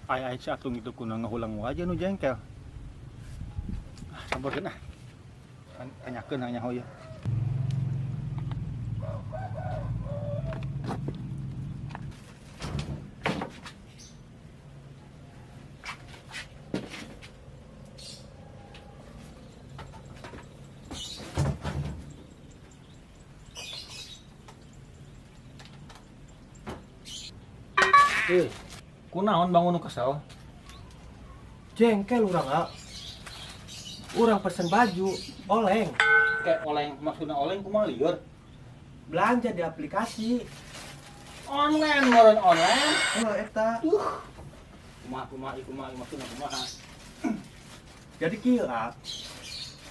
Ai ai si Atung itu kuna ngahulang wae nu jengkel. Ah, samperkeun ah. Tanyakeun hanya hoya. Eh, kunaon bangun nu kesel? Jengkel urang, ah. Urang pesen baju, oleng. Kayak oleng, maksudnya oleng kumaha lieur? Belanja di aplikasi. Online, meureun online. Oh, eta. Kumaha kumaha ieu kumaha maksudna kumaha? Jadi kieu, ah.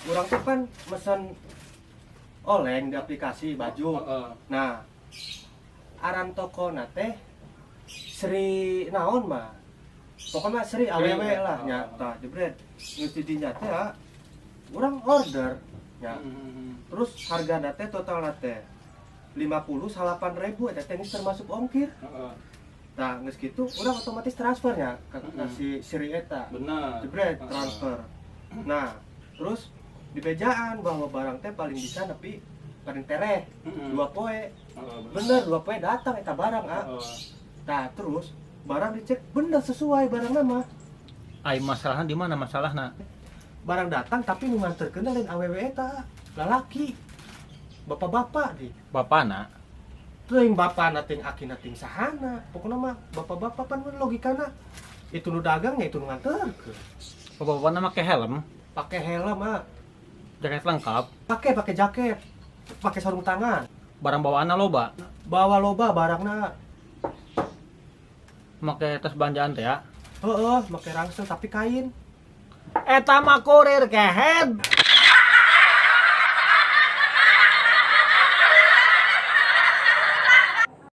Urang tuh kan mesen oleng di aplikasi baju. Heeh. Nah, aran toko teh Sri naon mah. Pokoknya Sri awewe lah nya. Tah, jebret. Geus di dinya teh, ah, urang order nya. Terus harga teh total teh 58.000 eta teh geus termasuk ongkir. Heeh. Nah, geus kitu urang otomatis transfernya ke si Sri eta. Bener. Jebret transfer. Nah, terus di bejaan bahwa barang teh paling bisa nepi paling tereh 2 poe. Heeh, bener 2 poe datang eta barang, ah. Heeh. Nah, terus barang dicek bener sesuai barang nama. Ai masalahna di mana masalahna? Barang datang tapi nu nganterkeun lain awewe eta, lalaki. Bapak-bapak di. Bapana? Teuing bapana teuing akina teuing sahana. Pokona mah bapak-bapak pan logikana itu nu dagang ya itu nu nganterkeun. Bapak-bapana make helm? Pakai helm, ah. Jaket lengkap? Pakai, pakai jaket. Pakai sarung tangan. Barang bawaanna loba? Bawa loba barangna. Make tas belanjaan teh ya? Heeh, make rangsel tapi kain. Eta mah kurir kehed.